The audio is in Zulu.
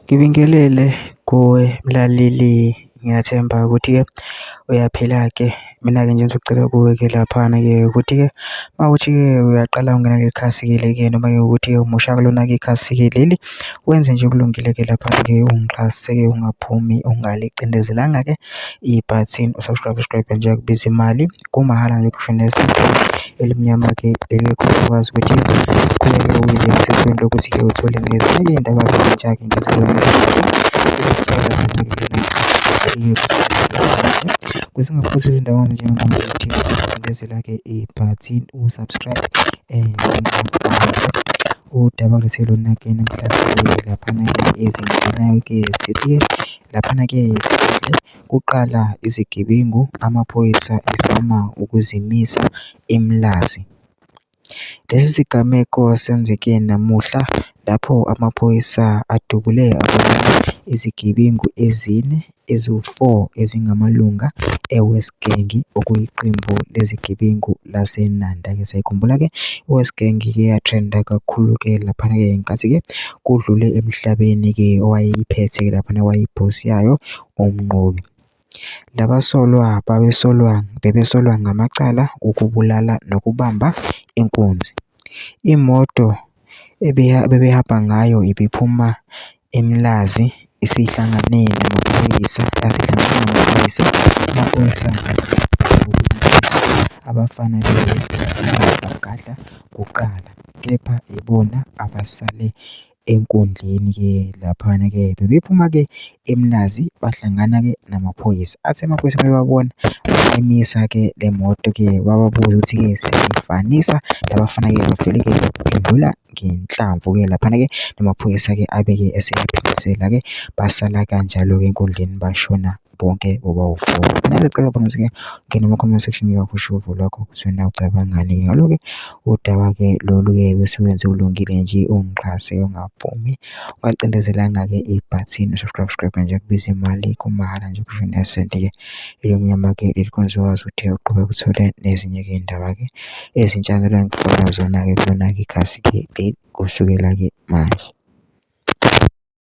Ngibingelele kuwe mlaleli, ngiyathemba ukuthi-ke uyaphila-ke. Mina-ke nje engizocela kuwe-ke laphana-ke ukuthi-ke uma kuwukuthi-ke uyaqala ukungena kuleli khasi-ke leli-ke noma-ke ukuthi-ke umusha kulona-ke ikhasi-ke leli, wenze nje okulungile-ke laphana-ke ungixhase-ke ungaphumi ungalicindezelanga-ke ibhathini u-subscribe, subscribe nje akubizi imali, kumahhala nje kusho elimnyama-ke leli ukwazi ukuthi uqhubeke uye emthethweni lokuthi-ke uthole nezinye iy'ndaba-ke ezintsha-ke ukuze ungaphuthwa izindaba njengokuthi ucindezela-ke ibhathini u-subscribe udaba ngilethe lona-ke namhlanje laphana-ke ezingxenye-ke sithi-ke laphana-ke kuqala izigebengu amaphoyisa ezama ukuzimisa eMlazi. Lesi sigameko senzeke namuhla lapho amaphoyisa adubule abulala izigebengu ezine, eziwu-4 ezingamalunga e-West Gang, okuyiqembu lezigebengu laseNanda-ke. Siyayikhumbula-ke i-West Gang-ke ya-trend-a kakhulu-ke laphana-ke ngenkathi-ke kudlule emhlabeni-ke owayeyiphethe-ke laphana owayeyi-boss yayo uMnqobi. Labasolwa babesolwa bebesolwa ngamacala okubulala nokubamba inkunzi. Imoto ebebehamba ngayo ibiphuma eMlazi isihlangane namaphoyisa yasihlangana namaphoyisa, amaphoyisa abafana be-West bagadla kuqala, kepha ibona abasale enkundleni-ke laphana-ke bebephuma-ke eMlazi bahlangana-ke namaphoyisa. Athi amaphoyisa mebabona bayimisa-ke le moto-ke bababuza ukuthi-ke senifanisa labafana-ke bavele-ke baphendula ngenhlamvu-ke laphana-ke namaphoyisa-ke abe-ke eseyaphindisela-ke basala kanjalo-ke enkundleni bashona bonke bobawu-four. Mina ngicela bona ukuthi-ke ungene kuma-comment section usho uvo lwakho ukuthi wena ucabangani ngalo-ke udaba-ke lolu-ke bese wenze okulungile nje ungixhase ungaphumi ungacindezelanga-ke ibhathini subscribe subscribe nje akubizi imali kumahhala nje kusho nesenti-ke elimnyama-ke leli ukwazi ukuthi uqhubeke uthole nezinye-ke iy'ndaba-ke ezintsha engifaka zona-ke kulona-ke ikhasi-ke kusukela-ke manje.